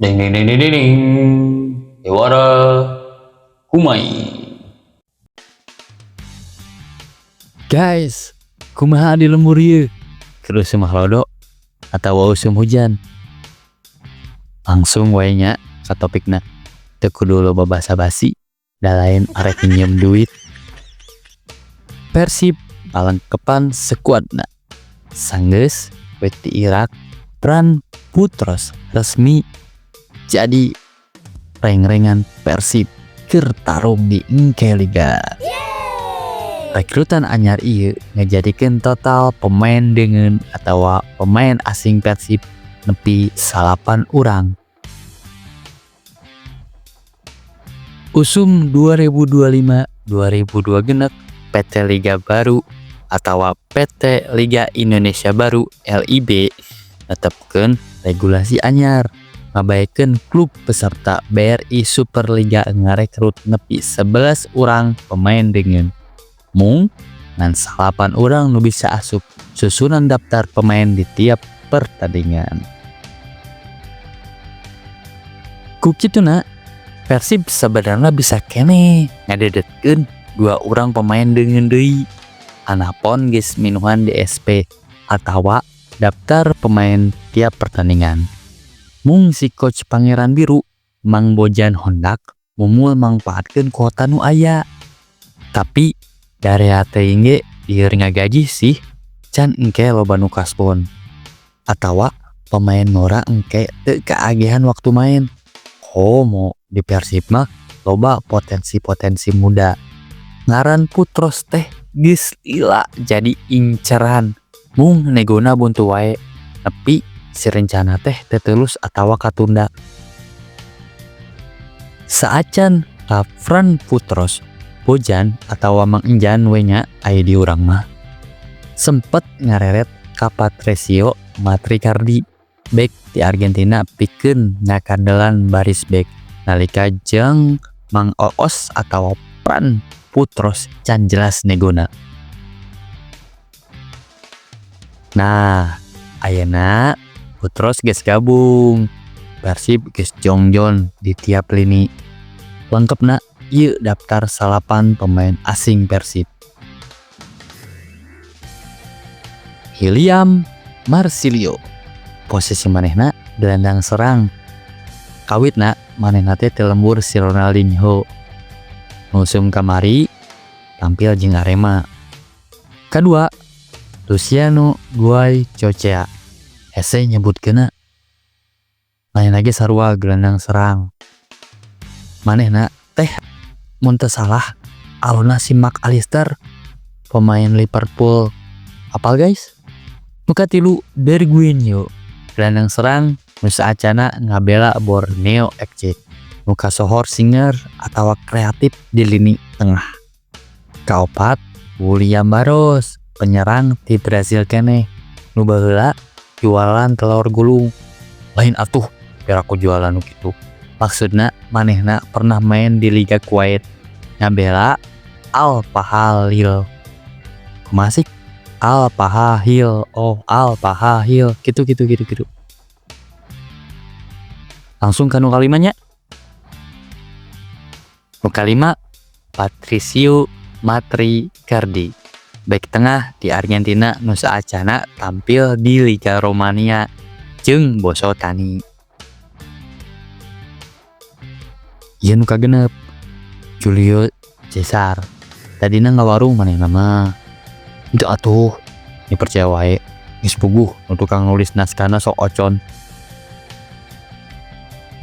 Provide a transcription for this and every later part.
Ding ding ding ding ding ding. Dewara Kumai. Guys, kumaha di lembur ieu? Keur usum halodo atawa usum hujan? Langsung wae nya ka topikna. Teu kudu loba basa-basi, da lain arek nginjem duit. Persib palengkepan sekuadna. Sanggeus we ti Irak, Fran Putros resmi jadi rengrengan Persib keur tarung di engke liga. Rekrutan anyar ieu ngajadikeun total pemain deungeun atawa pemain asing Persib nepi 9 urang. Usum 2025-2026 PT Liga Baru atawa PT Liga Indonesia Baru LIB netepkeun regulasi anyar ngabaekeun klub peserta BRI Superliga ngarekrut nepi 11 urang pemain deungeun. Mung ngan 9 urang nu bisa asup susunan daftar pemain di tiap pertandingan. Ku kituna Persib sebenarnya bisa keneh ngadedetkeun 2 urang pemain deungeun deui. Anapon geus minuhan DSP atawa daftar pemain tiap pertandingan. Mung si coach Pangeran Biru Mang Bojan Hondak mumul mangpaatkeun kuota nu aya. Tapi darea teuing ge lieur ngagaji sih can engke loba nu kasbon atawa pemain ngora engke teu kaagehan waktu main. Komo di Persib mah loba potensi-potensi muda. Ngaran Putros teh geus lila jadi inceran. Mung negona buntu wae nepi si rencana teh teu tulus atawa katunda. Saacan ka Fran Putros Bojan atawa Mang Enjan we nya aya di urang mah sempet ngareret ka Patricio Matricardi bek di Argentina pikeun ngakandelan baris bek nalika jeung Mang Oos atawa Fran Putros can jelas negona. Nah, ayeuna Putros geus gabung. Persib geus jongjon di tiap lini. Lengkepna ieu daftar 9 pemain asing Persib. William Marcilio, posisi manehna gelandang serang. Kawitna manehna teh teu lembur si Ronaldinho. Musim kamari tampil jeung Arema. Kadua, Luciano Guaycochea. Hese nyebutkeunna. Lain lagi sarua gelandang serang. Manehna teh mun teu salah aluna si Mac Allister pemain Liverpool. Apal guys? Nu katilu Berguinho, gelandang serang nu saacana ngabela Borneo FC. Nu kasohor singer atawa kreatif di lini tengah. Kaopat William Barros, penyerang ti Brazil keneh. Nu baheula jualan telur gulung. Lain atuh piraku jualan nu kitu. Maksudna manehna pernah main di Liga Kuwait ngabela Al Fahalil. Kumaha sih? Al Fahahil, oh Al Fahahil, gitu gitu gitu gitu. Langsung ka nu kalimanya. Nu kalima Patricio Matricardi, bek tengah di Argentina nu saacana tampil di Liga Romania jeung Bosotani. Ieu nu kagenep Julio Cesar. Tadina ngawarung manehna mah. Henteu atuh, ni percaya wae. Geus puguh nu tukang nulis naskahna sok ocon.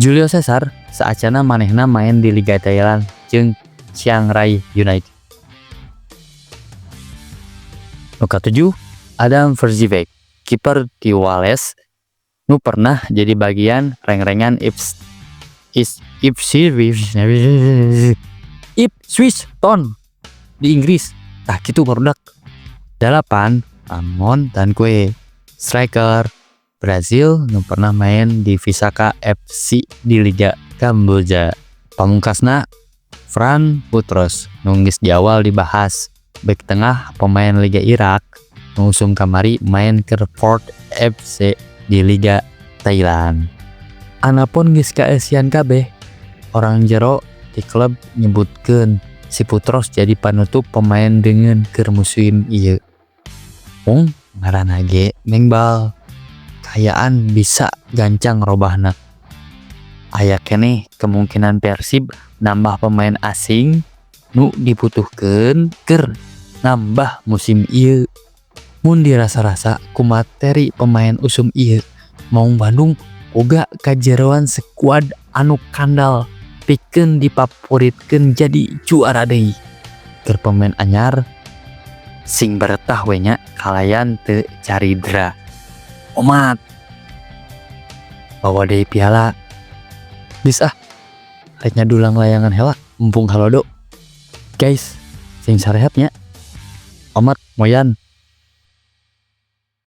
Julio Cesar saacana manehna main di Liga Thailand jeung Chiang Rai United. Nu katujuh Adam Przybek, kiper di Wales nu pernah jadi bagian rengrengan Ipswich Town di Inggris. Tah kitu barudak. 8 Ramon Tanque, striker Brazil nu pernah main di Visaka FC di Liga Kamboja. Pamungkasna Fran Putros nu geus di awal dibahas, bek tengah pemain Liga Irak nu usum kamari main keur Port FC di Liga Thailand. Anapun geus kaeusian kabeh, orang jero di klub nyebutkeun si Putros jadi panutup pemain deungeun keur musim ieu. Mung ngaranna ge mengbal, kaayaan bisa gancang robahna. Aya keneh kemungkinan Persib nambah pemain asing nu dibutuhkeun keur nambah musim ieu. Mun dirasa-rasa ku materi pemain usum ieu, Maung Bandung boga kajeroan skuad anu kandal pikeun dipaporitkeun jadi juara deui. Keur pemain anyar sing baretah we nya kalayan teu caridra. Omat bawa deui piala. Geus ah, rek nyadulang layangan heula mumpung halodo. Guys, sing sarehat nya. Omat moyan.